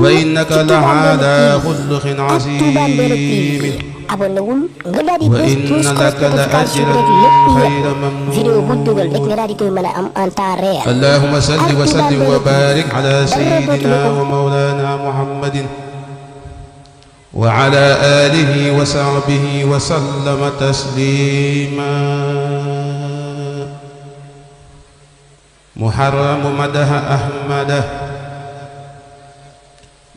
وإنك لعلى خلق عظيم وإن لك لأجرا غير ممنون اللهم صل وسلم وبارك على سيدنا ومولانا محمد وعلى آله وصحبه وسلم تسليما محرم مدح أحمد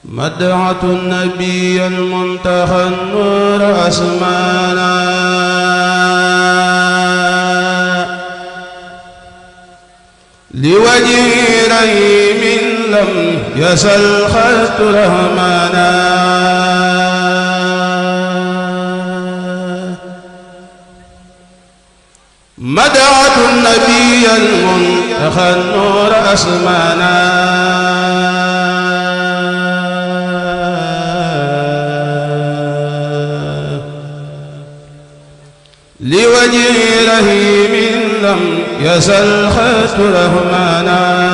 مدعة النبي المنتهى النور أسمانا لوجه رحيم لم يزل خلق رحمانا مدعة النبي المنتهى النور أسمانا لوجه رحيم لم يزل خلق رحمانا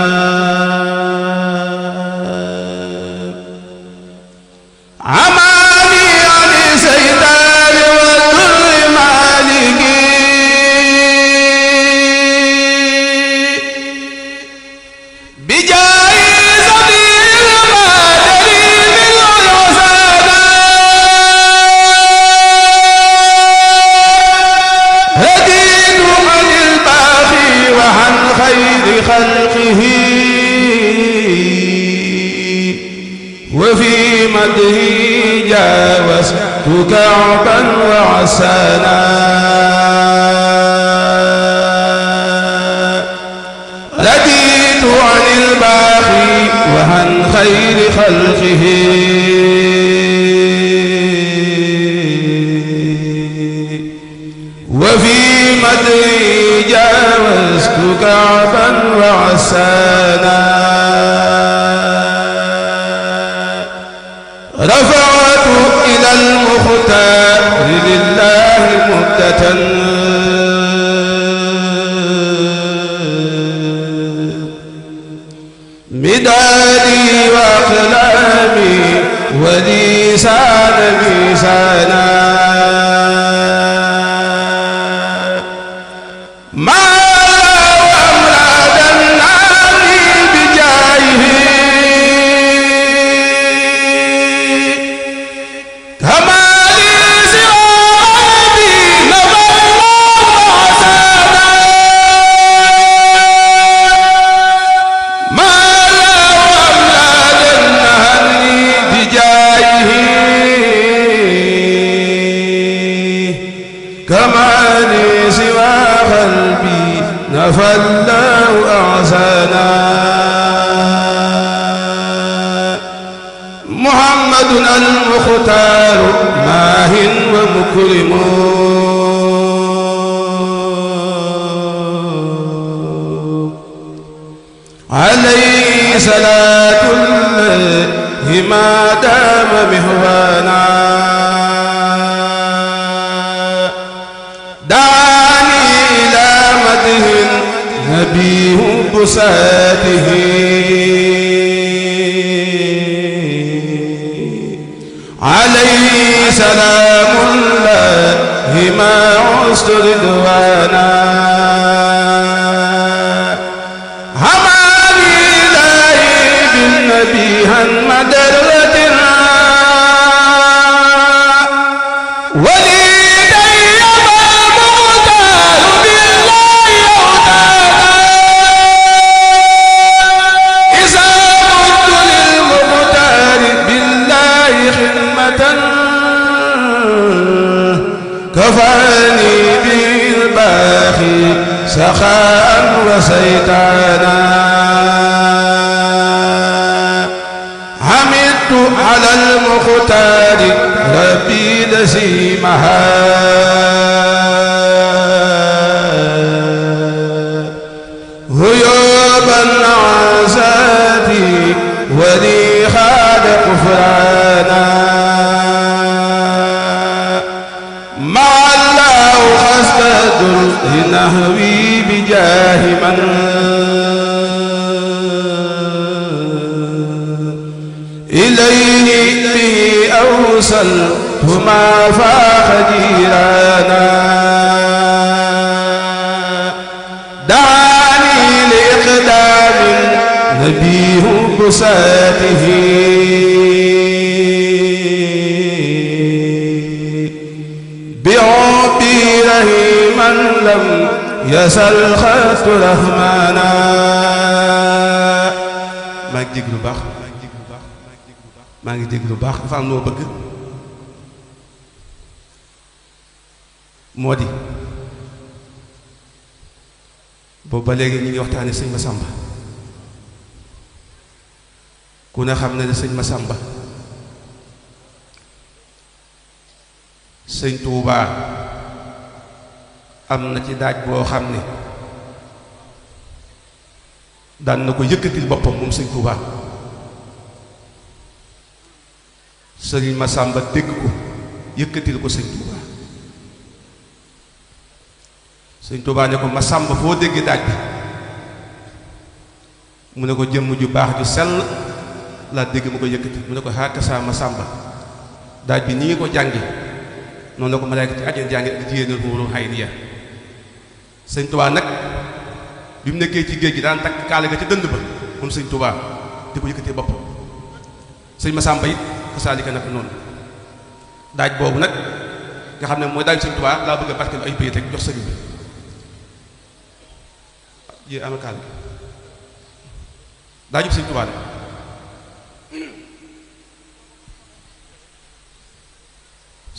عماني عن سيدان والدر مالكي بجاه سبيل المادري بالوسادة هديت عن الباقي وعن خير خلقه وفي مده جاوزت كعبا وعسانا رديت عن الباقي وعن خير خلقه وفي مده جاوزت كعبا وعسانا رفعت إلى المختار لله مدة مدادي وأقلامي ولسان ميزانا ما وأمراض النبي بجاهه كما لي سوابي نبى وعسانا ما وأمراض النبي بجاهه كما لي سوى قلبي نفى الله أعزانا محمد المختار ماهٍ ومكرم عليه صلاة الله ما دام مهوانا دعني إلى مده نبي بساته عليه سلام الله ما عزت رضوانا هماني إلهي بالنبي مدرتنا ولي ديما المختار بالله يهدانا إذا مت للمختار بالله خدمة كفاني بالباقي سخاء وسيطانا حمدت على المختار ربي نسيمها غيوبا عزاتي ولي خاد غفرانا مع الله خسد نهوي بجاه من إليه به أوصلت ما فاق جيرانا دعاني لإقدام نبيه بساته بعبي رحيما لم يسل خط رحمانا maa ngi dégg lu baax maa ngi dégg lu baax dafa am loo bëgg moo di boobu ba léegi ñu ngi waxtaane sëñ Massamba ku ne xam ne ne sëñ Massamba sëñ Tuubaa am na ci daaj boo xam ne daan na ko yëkkatil boppam moom sëñ Tuubaa sëñ Massamba dégg ko yëkkatil ko sëñ Tuubaa sëñ Tuubaa ne ko Massamba foo dégg daaj bi mu ne ko jëmm ju baax ju sell laa dégg mu ko yëkkati mu ne ko xaakasa Massamba daaj bi ni ngi ko jàngi noonu la ko malaayka ci àjjana jàngi ak jigéenal xuuru xay niya sëñ Tuubaa nag bi mu nekkee ci géej gi daan takk kaale ga ca dënd ba moom sëñ Tuubaa di ko yëkkatee boppam sëñ Massamba it kasaalika nag noonu daaj boobu nag nga xam ne mooy daaj sëñ Tuubaa laa bëgg a barkeel ay bayit rek jox sëriñ bi yé ama kaal daajub sëñ Tuubaa la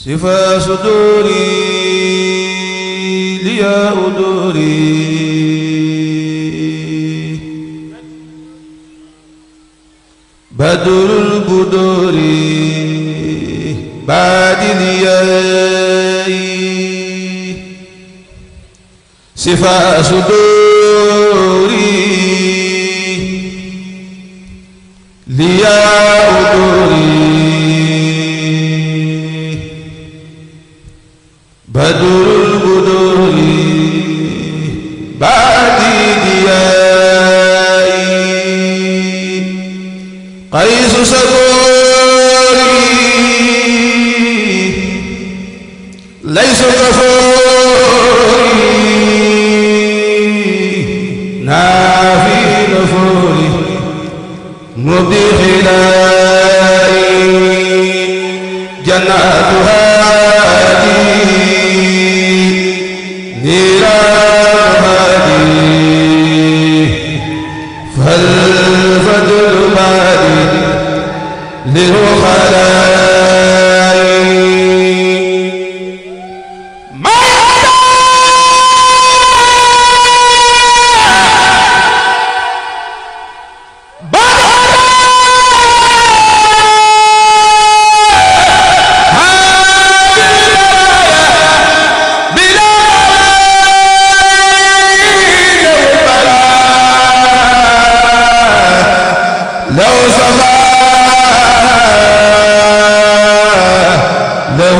sifa suduri liya uduri badrul buduri badiliyai sifa suduri liya uduri badrul buduri badiliyai قيس سكوري ليس كفوري نافي نفوري مبدي خلائي جنات هادي نيران هادي فالفجر بادي للخلاء ما لو صفا له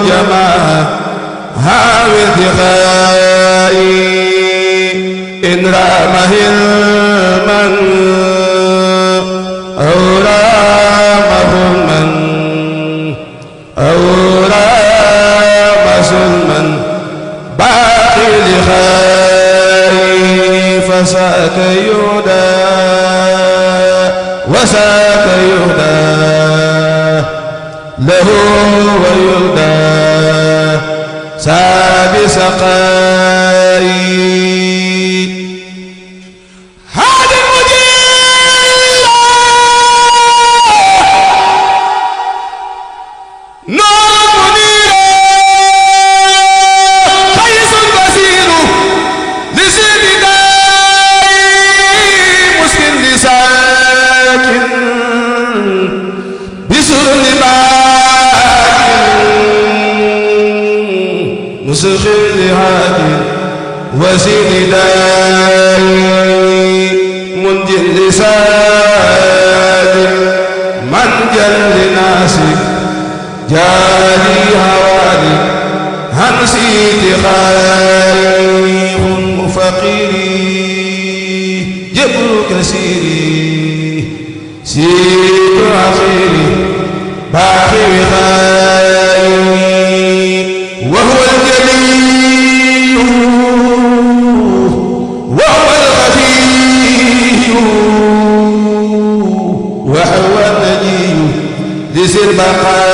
جماعة هاوي ارتخائي إن رام هلما أو رام ظلما أو رام سلما باقي لخائي فساك يهدى وساك يهدى له ويهدى ساب سقائي هذا المجيل نور منير قيس بصير لسن داي مسكن لساكن بسر مسخر لهادي وزين داي منجل لساد من جل ناسك جاري هوالي همسي تخايف فقيري جبر كسيري سيد عصيري باقي وخائي وهو الجليل وهو الخفي وهو النجي ذي البقاء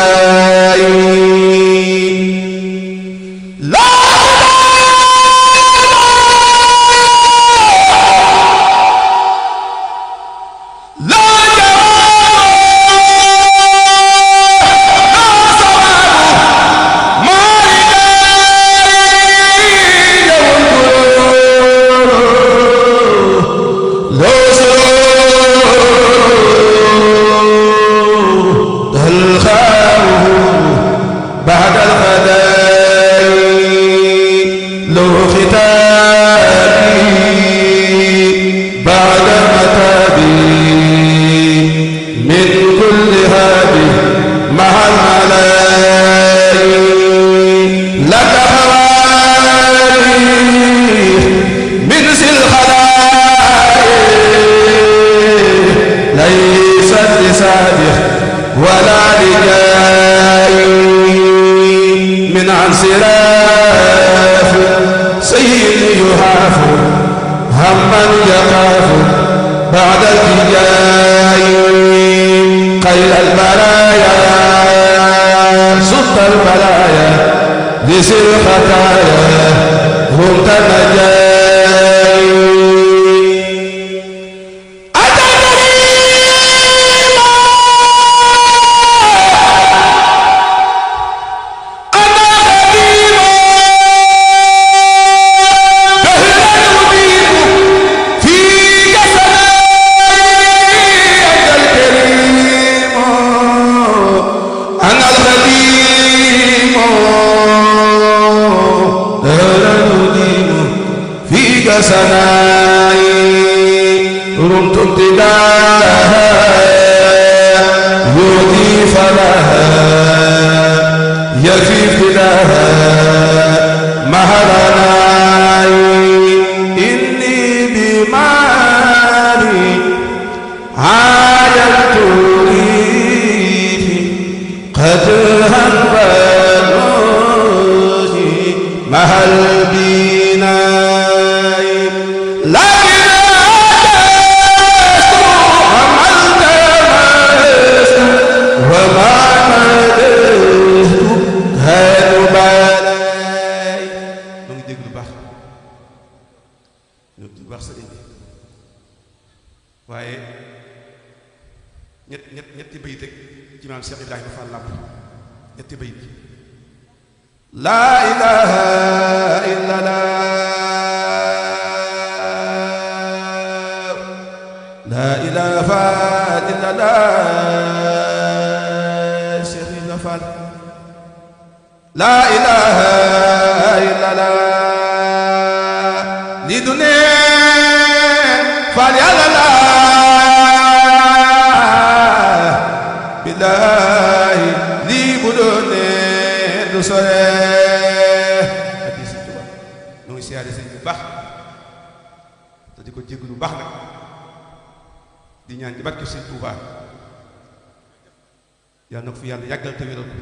yàlla na ko fi yàlla yàggal te wéral ko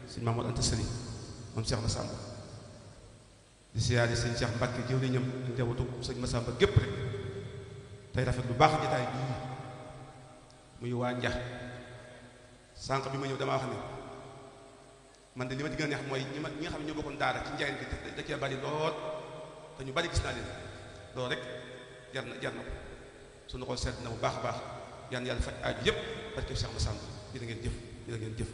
sëñ Mamadou Anta Sali moom Cheikh Massamba di siyaare sëñ Cheikh Mbacke jëw ñam njabootu sëñ Massamba gépp rek tey rafet lu baax jotaay bii muy waa Njax sànq bi ma ñëw damaa wax ne man de li ma di gën a neex mooy ñi nga xam ne ñoo bokkoon daara ci njaayeen bi da cee bari lool te ñu bari gis naa leen loolu rek jar na ko suñu xool seet na bu baax a baax yaan yàlla faj aaju yëpp parce que Cheikh Massamba jërë ngeen jëf jërë ngeen jëf.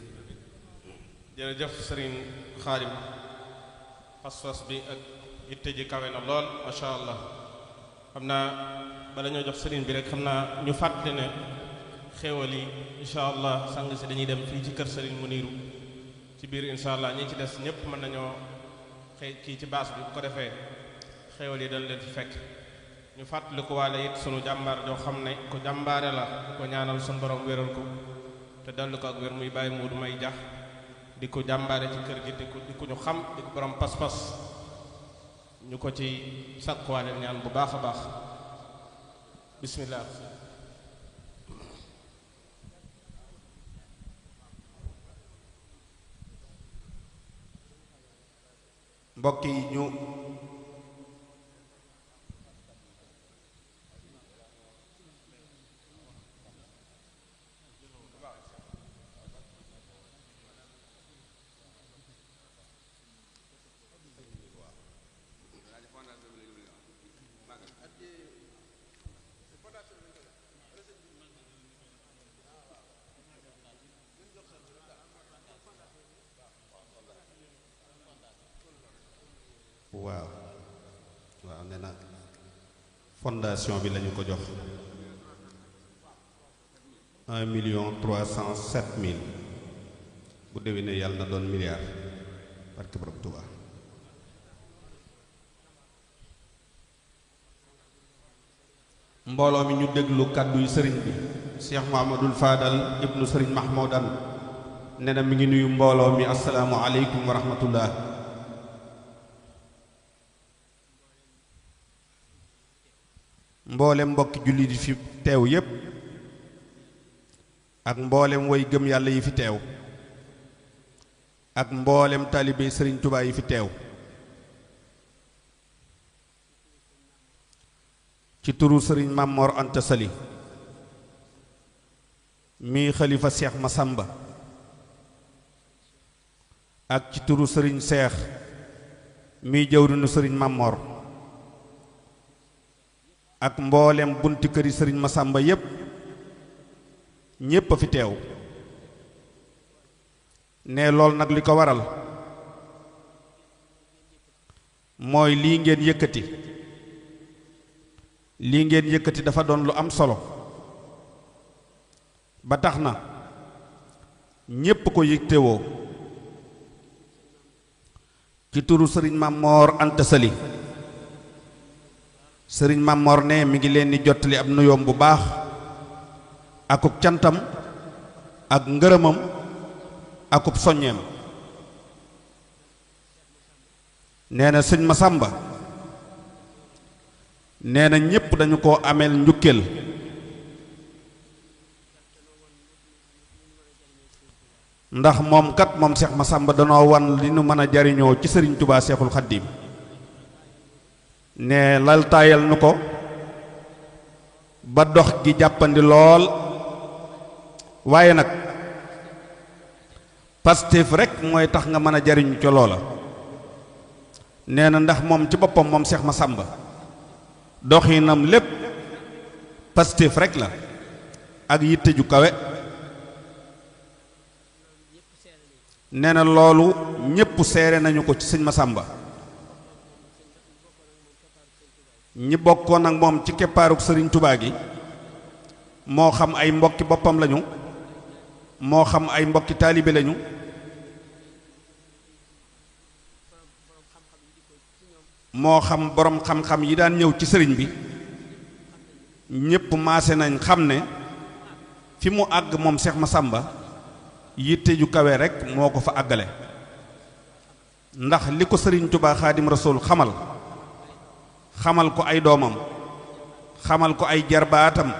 jërëjëf Serigne Khadim pas-pas bi ak yitte ji kawe na lool macha allah xam naa bala ñoo jox Serigne bi rek xam naa ñu fàtte ne xéewal yi incha allah sang si dañuy dem fii ci kër Serigne Muniru ci biir incha allah ñi ci des ñëpp mën nañoo kii ci baas bi bu ko defee xéewal yi dañ leen fi fekk. ñu fàttali ko waale it sunu jàmbaar joo xam ne ko jàmbaare la ko ñaanal sunu borom wéral ko te dallu ko ak wér muy bàyyi Moodu may jax di ko jàmbaare ci kër gi di ko ñu xam di ko borom pas-pas ñu ko ci sàkkuwaale ñaan bu baax a baax bismillah mbokk yi ñu waaw nee na fondation bi lañu ko jox 1,307,000 bu déwénee yàlla na doon milliard barke borom Tuubaa. mbooloo mi ñu déglu kàddu yu sëriñ bi Cheikh Mouhamadoul Fadal ibnu sëriñ Mahmoudan nee na mi ngi nuyu mbooloo mi asalaamu aleykum wa rahmatullah. mboolem mbokki jullit yi fi teew yépp ak mboolem way gëm yàlla yi fi teew ak mboolem taalibe sëriñ Tuubaa yi fi teew ci turu sëriñ Mamor Anta Sali mi xalifa Seex Masamba ak ci turu sëriñ Seex mi jawrinu sëriñ Mamor ak mboolem bunti këri sëriñ Masamba yépp ñépp a fi teew ne lool nag li ko waral mooy lii ngeen yëkkati dafa doon lu am solo ba tax na ñépp ko yëgtewoo ci turu sëriñ Mamor Anta Sali sëriñ Mamor ne mi ngi leen di jottali ab nuyoom bu baax akub cantam ak ngërëmam akub soññeem nee na sëñ Masamba nee na ñépp dañu ko ameel njukkeel ndax moom kat moom Seex Masamba danoo wan li nu mën a jariñoo ci sëriñ Tubaa Seexul Xaddiim ne laltaayal nu ko ba dox gi jàppandi lool waaye nag Pastef rekk mooy tax nga mën a jariñu ca loola nee na ndax moom ci boppam moom Seex Masamba doxinam lépp Pastef rekk la ak yitte ju kawe nee na loolu ñépp seere nañu ko ci sëñ Masamba ñi bokkoon ak moom ci keppaaruk sëriñ Tubaa gi moo xam ay mbokki boppam lañu moo xam ay mbokki taalibe lañu moo xam boroom xam-xam yi daan ñëw ci sëriñ bi ñépp maase nañ xam ne fi mu àgg moom Seex Masamba yitte ju kawe rekk moo ko fa àggale ndax li ko sëriñ Tubaa Xaadim Rasuul xamal ko ay doomam xamal ko ay jarbaatam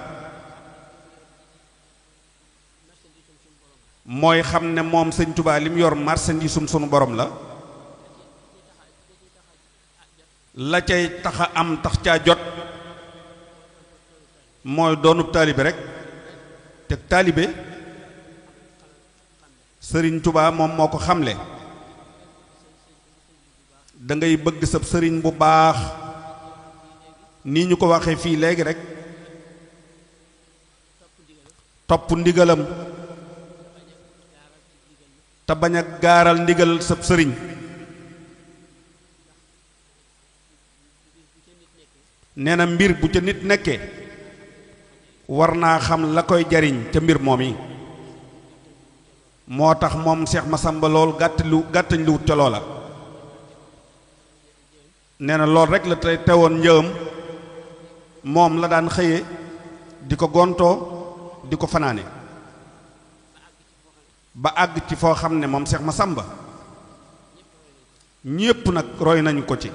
mooy xam ne moom sëñ Tubaa li mu yor marchandisum sunu borom la cay taxa am tax caa jot mooy doonub taalibe rekk te taalibe sëriñ Tubaa moom moo ko xamle da ngay bëgg sab sëriñ bu baax nii ñu ko waxee fii léegi rekk topp ndigalam te bañ a gaaral ndigal sab sëriñ nee na mbir bu ca nit nekkee war naa xam la koy jariñ ca mbir moom yi moo tax moom Seex Masamba lool gàttañ lu wut ca loola nee na lool rekk la tey tewoon njëam moom la daan xëye di ko gontoo di ko fanaane ba àgg ci foo xam ne moom Seex Masamba ñépp nag roy nañu ko ci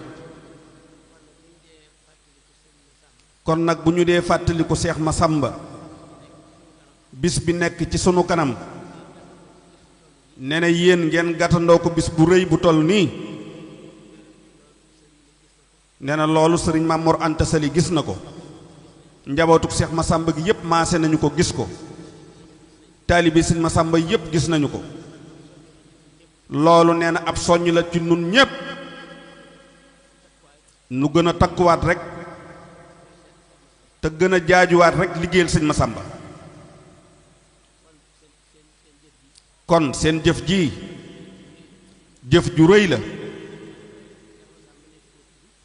kon nag bu ñu dee fàttaliku Seex Masamba bis bi nekk ci sunu kanam nee na yéen ngeen gàttandoo ko bis bu rëy bu toll nii nee na loolu sëriñ Mamor Anta Sali gis na ko, njabootuk Seex Masamba gi yépp maase nañu ko gis ko, taalibe sëriñ Masamba yépp gis nañu ko. loolu nee na ab soññ la ci nun ñépp nu gën a takkuwaat rek te gën a jaajuwaat rek liggéeyal sëñ Masamba. kon seen jëf ji jëf ju rëy la,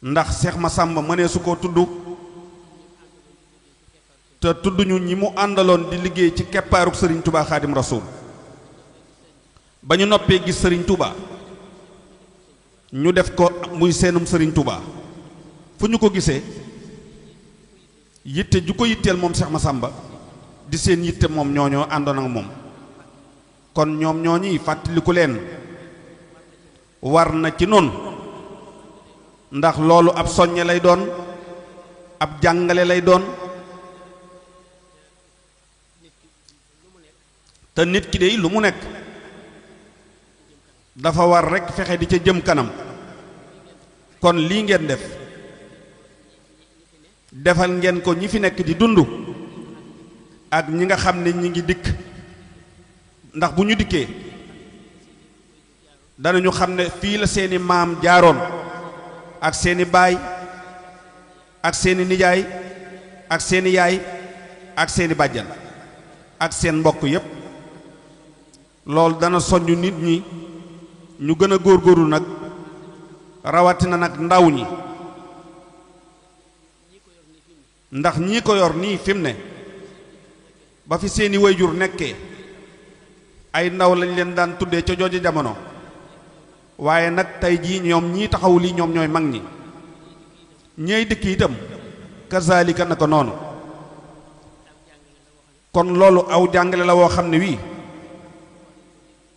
ndax Seex Masamba mënee su ko tudd te tudduñu ñi mu àndaloon di liggéey ci keppaaruk sëriñ Touba Xaadim Rasuul. ba ñu noppee gis sëriñ Touba ñu def ko muy seenum sëriñ Touba, fu ñu ko gisee yitte ju ko yitteel moom Seex Masamba di seen yitte moom ñooñoo àndoon ak moom. kon ñoom ñooñi fàttaliku leen war na ci noonu, ndax loolu ab soññe lay doon, ab jàngale lay doon. te nit ki dey lu mu nekk dafa war rekk fexe di ca jëm kanam. kon lii ngeen def defal ngeen ko ñi fi nekk di dund ak ñi nga xam ne ñi ngi dikk, ndax bu ñu dikkee danañu xam ne fii la seeni maam jaaroon ak seeni baay ak seeni nijaay ak seeni yaay ak seeni bàjjan ak seen mbokk yépp. loolu dana soññ nit ñi ñu gën a góorgóorlu nag, rawatina nag ndaw ñi, ndax ñii ko yor nii fi mu ne ba fi seeni wayjur nekkee ay ndaw lañ leen daan tuddee ca jooju jamono, waaye nag tey jii ñoom ñii taxaw lii ñoom ñooy mag ñi. ñeey dëkk itam kazaalika naka noonu. kon loolu aw jàngale la woo xam ne wii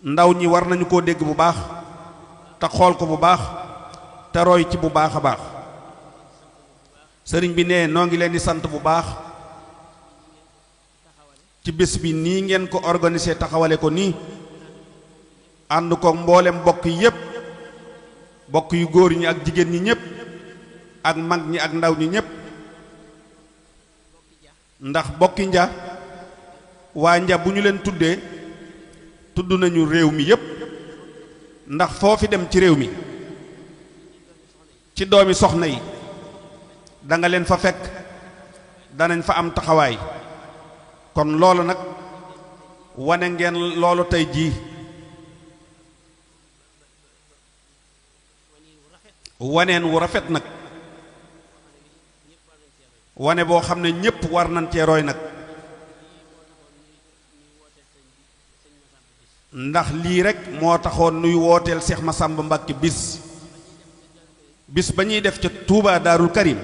ndaw ñi war nañu koo dégg bu baax te xool ko bu baax te roy ci bu baax a baax. sëriñ bi ne noo ngi leen di sant bu baax ci bés bi nii ngeen ko organisé taxawale ko nii, ànd ko mboolem bokk yépp, bokk yu góor ñi ak jigéen ñi ñépp ak mag ñi ak ndaw ñi ñépp. ndax bokki nja waa nja bu ñu leen tuddee tudd nañu réew mi yépp, ndax foofi dem ci réew mi ci doomi soxna yi da nga leen fa fekk, danañ fa am taxawaay. kon loolu nag wane ngeen loolu tey jii, waneen wu rafet nag, wane boo xam ne ñépp war nañ cee roy nag. ndax lii rek moo taxoon nuy wooteel Seex Masamba Mbàkke bis ba ñuy def ca Tuubaa Daarul Karim,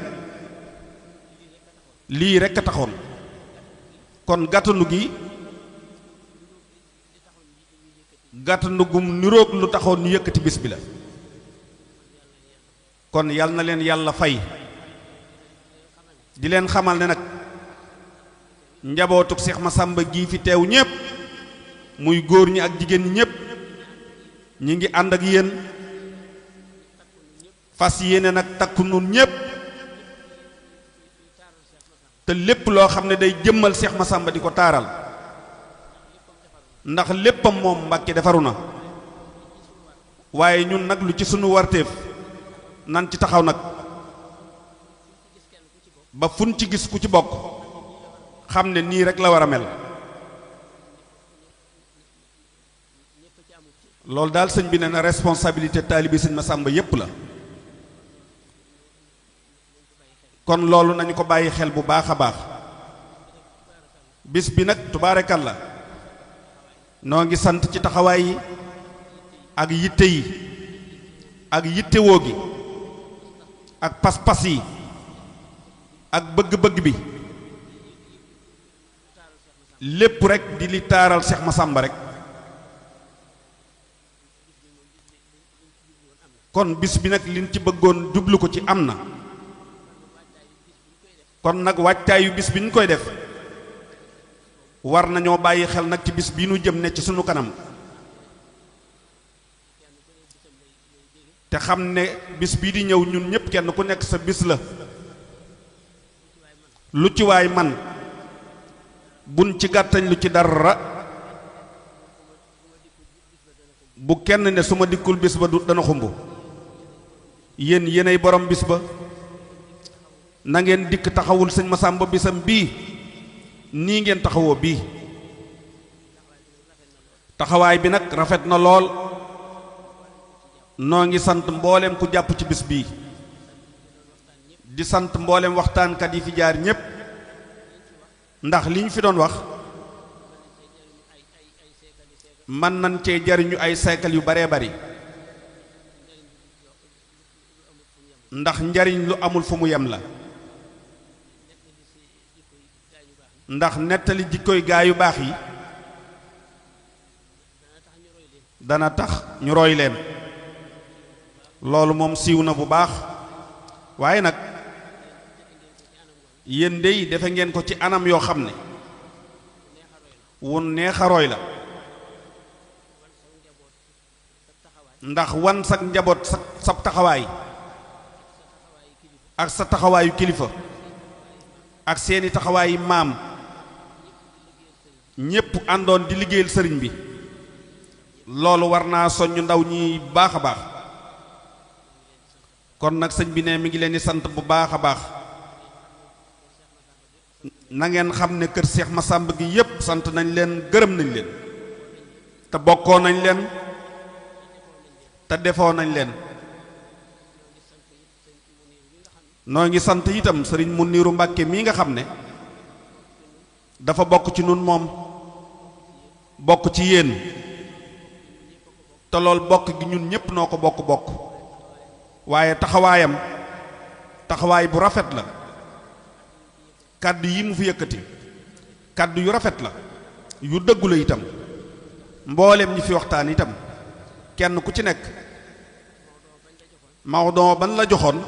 lii rek a taxoon. kon gàttandu gi gàttandu gum niroog lu taxoon ñu yëkkati bis bi la. kon yal na leen yàlla fay. di leen xamal ne nag njabootuk Seex Masamba gii fi teew ñépp, muy góor ñi ak jigéen ñi ñépp, ñi ngi ànd ak yéen fas yéene nag takku nun ñépp, te lépp loo xam ne day jëmmal Seex Masamba di ko taaral, ndax léppam moom Mbàkke defaru na. waaye ñun nag lu ci sunu warteef nan ci taxaw nag ba fun ci gis ku ci bokk xam ne nii rek la war a mel. loolu daal sëñ bi ne na responsabilité taalibe sëñ Masamba yépp la. kon loolu nañu ko bàyyi xel bu baax a baax. bis bi nag tubaarakalla noo ngi sant ci taxawaay yi ak yitte yi ak yittewoo gi ak pas-pas yi ak bëgg-bëgg bi, lépp rek di li taaral Seex Masamba rek. kon bis bi nag liñ ci bëggoon jublu ko ci am na. kon nag waajtaayu bis bi ñu koy def war nañoo bàyyi xel nag ci bis bii nu jëm ne ci sunu kanam, te xam ne bis bii di ñëw ñun ñëpp kenn ku nekk sa bis la lu ci waay man buñ ci gàttañ lu ci dara bu kenn ne su ma dikkul bis ba du dana xumb yéen yéenay borom bis ba na ngeen dikk taxawul sëñ Massamba bisam bii nii ngeen taxawoo bii taxawaay bi nag rafet na lool noo ngi sant mboolem ku jàpp ci bis bii di sant mboolem waxtaankat yi fi jaar ñépp ndax li ñu fi doon wax mën nañ cee jariñu ay siècle yu baree bari ndax njariñ lu amul fu mu yem la ndax nettali jikkoy gaa yu baax yi dana tax ñu roy leen loolu moom siiw na bu baax waaye nag yéen dey defe ngeen ko ci anam yoo xam ne wun neex a roy la ndax wan sak njaboot sab taxawaay ak sa taxawaayu kilifa ak seeni taxawaayi maam ñépp àndoon di liggéeyal sëriñ bi loolu war naa soññ ndaw ñi baax a baax kon nag sëñ bi ne mi ngi leen di sant bu baax a baax na ngeen xam ne kër Seex Massamba gi yépp sant nañ leen gërëm nañ leen te bokkoo nañ leen te defoo nañ leen noo ngi sant itam sëriñ Muniiru Mbàkke mii nga xam ne dafa bokk ci nun moom bokk ci yéen te lool bokk gi ñun ñépp noo ko bokk waaye taxawaayam taxawaay bu rafet la kàddu yi mu fi yëkkati kàddu yu rafet la yu dëggu la itam mboolem ñi fi waxtaan itam kenn ku ci nekk Maodo ban la joxoon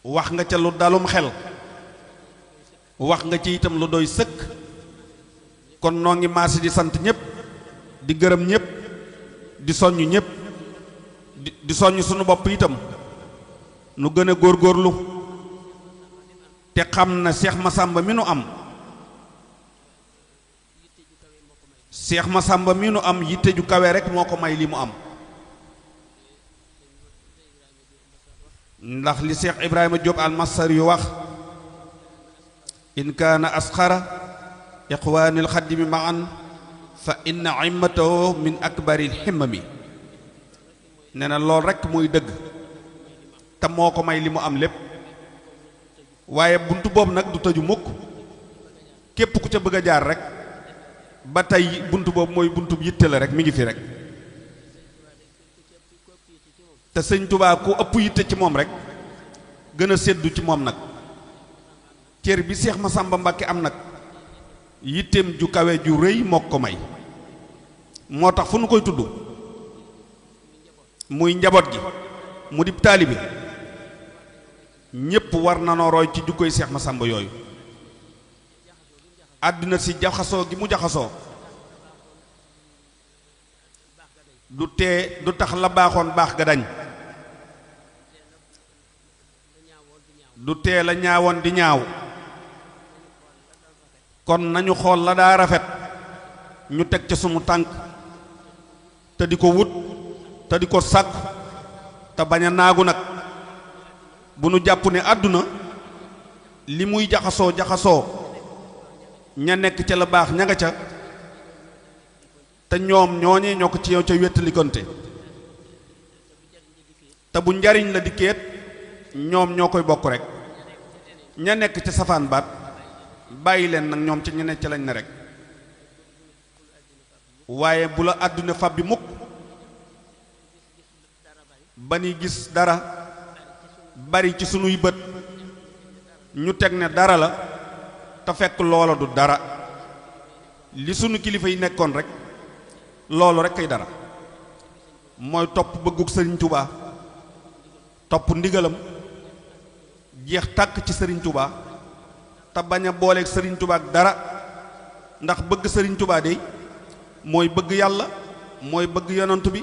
wax nga ca lu dalum xel wax nga ci itam lu doy sëkk kon noo ngi maasi di sant ñépp di gërëm ñépp di soññ ñépp di soññ sunu bopp itam nu gën a góorgóorlu te xam na Seex Massamba mi nu am Seex Massamba mi nu am yitte ju kawe rek moo ko may li mu am ndax li Seex Ibrahima Diop al-Masari yu wax in kaana asxara iqwaanil xaddimi maan fa inna immatahu min akbaril himmami nee na lool rekk mooy dëgg te moo ko may li mu am lépp waaye buntu boobu nag du tëju mukk képp ku ca bëgg a jaar rek ba tey buntu boobu mooy buntu yitte la rek mi ngi fi rek te sëñ Tuubaa ku ëpp yitte ci moom rek gën a séddu ci moom nag cër bi Seex Massamba Mbàkke am nag yitteem ju kawe ju rëy moo ko may moo tax fu nu koy tudd muy njaboot gi mu di taalibe ñépp war na noo roy ci jukkoy Seex Massamba yooyu àdduna si jaxasoo gi mu jaxasoo du tax la baaxoon baax ga dañ du tee la ñaawoon di ñaaw kon nañu xool la daa rafet ñu teg ca sunu tànk te di ko wut te di ko sàkku te bañ a naagu nag bu nu jàpp ne àdduna li muy jaxasoo ña nekk ca la baax ña nga ca te ñoom ñooñee ñoo ko ci yow ca wéttalikonte te bu njariñ la dikkeet ñoom ñoo koy bokk rek ña nekk ca safaan baat bàyyi leen nag ñoom ca ñu nekk ca lañ ne rek waaye bu la àdduna fab bi mukk ba ni gis dara bari ci sunuy bët ñu teg ne dara la te fekk loola du dara li sunu kilifa yi nekkoon rek loolu rek kay dara mooy topp bëggug sëriñ Touba topp ndigalam jeex tàkk ci sëriñ Touba te bañ a booleeg sëriñ Touba ak dara ndax bëgg sëriñ Touba de mooy bëgg yàlla mooy bëgg yonant bi